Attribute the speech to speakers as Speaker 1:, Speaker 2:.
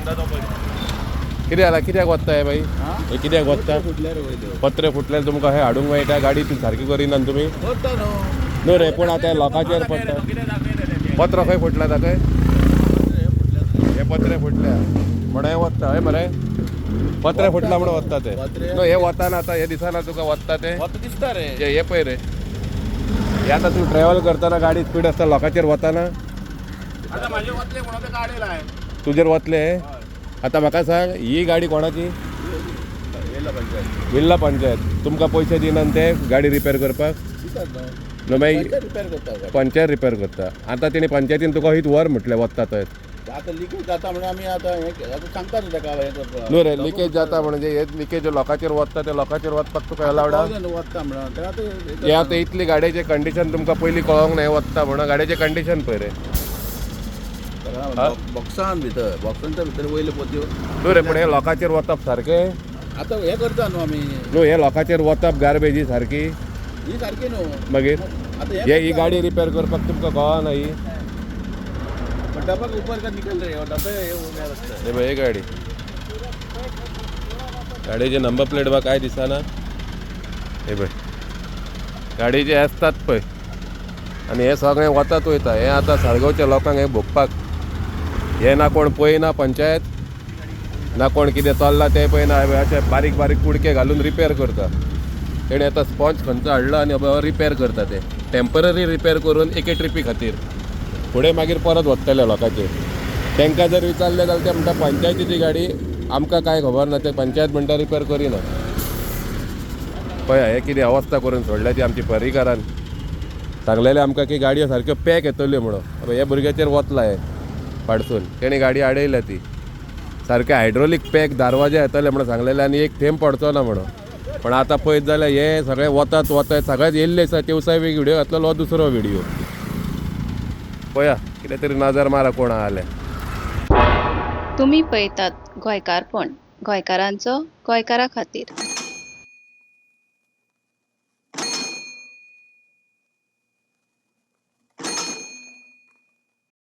Speaker 1: सांगता तो पळय.
Speaker 2: कितें जालां? कित्याक वता हे बाई? हे कित्याक वता? पत्रे फुटल्यार तुमकां हे हाडूंक मेळटा? गाडी ती सारकी करिना तुमी. न्हू रे, पूण आतां लोकांचेर पडटा.
Speaker 1: कितें दाखयता?
Speaker 2: पत्र खंय फुटला दाखय. हे पत्रे फुटल्या म्हणून हे वता. हय मरे, पत्रे फुटला म्हणून वता ते. न्हू, हे वताना आतां हे दिसना तुका वता ते?
Speaker 1: दिसता रे.
Speaker 2: हे पळय रे, हे आतां तूं ट्रॅव्हल करतना गाडी स्पीड आसता, लोकांचेर वताना.
Speaker 1: आतां म्हाजे वतले म्हणून ते गाडी लाय.
Speaker 2: तुजेर वतले? आतां म्हाका सांग, ही गाडी कोणाची? विल्ला पंचायत. तुमकां पयशे दिना ते गाडी रिपेर करपाक? न्हू मागीर पंचायत रिपेर करता. आतां तेणी पंचायतीन तुका हयच व्हर म्हटलें, वता थंय.
Speaker 3: आतां लिकेज जाता म्हणून आमी आतां हें आतां सांगता न्हू ताका हें करपाक.
Speaker 2: न्हू रे, लिकेज जाता म्हणजे हे लिकेज लोकांचेर वता ते लोकांचेर वचपाक तुका अलावड?
Speaker 3: वता म्हणून ते आतां
Speaker 2: हे आतां इतली गाडयेचें कंडिशन तुमकां पयलीं कळोंक ना हें वता म्हणून? गाडयेचें कंडिशन पळय रे.
Speaker 3: बॉक्सान भितर, बॉक्सांच्या भितर वयले पोतयो.
Speaker 2: न्हू रे, पूण हे लोकांचेर वतप सारकें?
Speaker 3: आतां हें करता न्हू आमी.
Speaker 2: न्हू, हे लोकांचेर वतप गार्बेजी सारकी?
Speaker 3: ही सारकी न्हू.
Speaker 2: मागीर?
Speaker 3: आतां
Speaker 2: हे ही गाडी रिपेर करपाक तुमकां कळना ही?
Speaker 3: डब्बा के ऊपर का निकल रही है, डब्बे हे हो गया लगता है.
Speaker 2: हे पळय, हे गाडी, गाडयेचे नंबर प्लेट बा काय दिसना. हे पळय, गाडयेचे आसतात पळय. आनी हे सगळें वतात वयता. हे आतां साळगांवच्या लोकांक हे भोगपाक. हे ना कोण पळयना पंचायत, ना कोण कितें चल्लां तें पळयना. हे अशे बारीक बारीक कुडके घालून रिपेर करता. तेणी आतां स्पॉन्ज खंयचो हाडलो आनी रिपेर करता ते. टेंपररी रिपेर करून एके ट्रिपी खातीर, फुडें मागीर परत वतले लोकांचेर. तांकां जर विचारलें जाल्यार ते म्हणटा पंचायतीची गाडी, आमकां कांय खबर ना. ते पंचायत म्हणटा रिपेर करिना. पळया, हे कितें अवस्था करून सोडल्या ती आमची पर्रीकारान. सांगलेलें आमकां की गाडयो सारक्यो पॅक येतल्यो म्हणून. हे भुरग्याचेर वतला हे पाडसून. तेणी गाडी आडयल्या ती. सारकें हायड्रोलीक पॅक दारवाजे येतले म्हणून सांगलेलें आनी एक थेंब पडचो ना म्हणून. पण आतां पळयत जाल्यार हे सगळे वतात वतात सगळेच येयल्ले आसा. तेवसाय एक व्हिडियो घातलेलो, हो दुसरो व्हिडियो. पळया, कितें तरी नजर मारा कोण आहा जाल्यार.
Speaker 4: तुमी पळयतात गोंयकारपण, गोंयकारांचो गोंयकारा खातीर.